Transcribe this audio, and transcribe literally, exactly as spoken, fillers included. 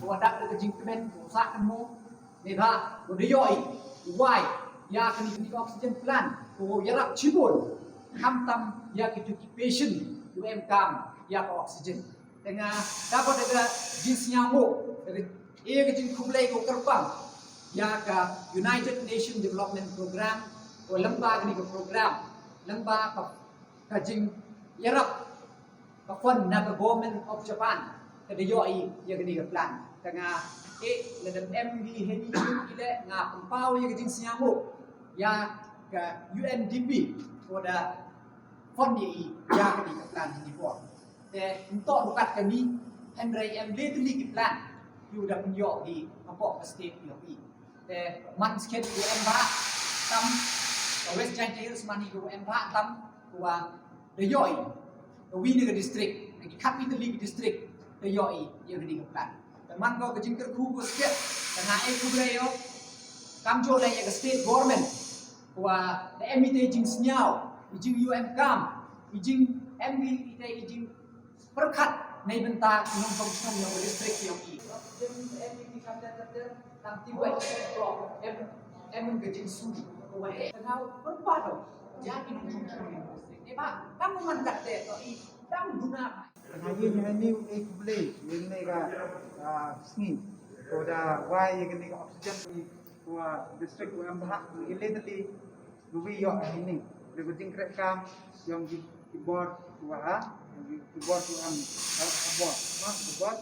Wat da ka jingkmen ko sa kan mo ne ba ko de yoi wai ya kani kani oxygen plant ko yarap chibun. Kam tam ya ki tu ki patient ko em kam ya ka oxygen. Tengah dapat ada jin sinyamo ada ia ka jingkublai ko kerbang ya ka United Nation Development Program ko lemba kani ko program lemba ka ka jing yarap ka fund na ka Government of Japan ka da ïohi ïa kani ka plan. Ka nga eh lada em ngi heni ki le nga pynpaw ïa ka jingsngew ïa ka U N D P ko da fund ïa i ïa kani ka plan heni por. Te nto rukat kani hynrei em le tylli ki plan ïa u da pynïoh hi hapoh ka state ïa i. Te man skhet u em ba tam ka West Jaintia Hills mani u em ba tam wa da ïohi ka wi ni ka district ni ki khat ni tylli ki district da ïohi ïa kani ka plan. Te man ko ka jingkyrkhu ko skhet te nga ai khublei ïa kam jong le ïa ka state government wa da em ite jingsngew i jing U M kam i jing em ite i jing pyrkhat nei bynta ki nongshong shnong ïa ka district ïa i. Em em ki kam da da da tang ti wei em em ka jingsngew ko wei ka nau pyrpado ïa ki nongshong shnong ïa ka district. Eba tang man kat te to i tang guna. Nga ïa ni u e khublei ïa ni ka sngi ko da wai ïa ni ka oxygen ko district ko em ba ha ni le ni. Rubi ïoh ha ni le ka jingkhreh kam ïong ki bor ko ha ki bor ko em ha bor ha bor.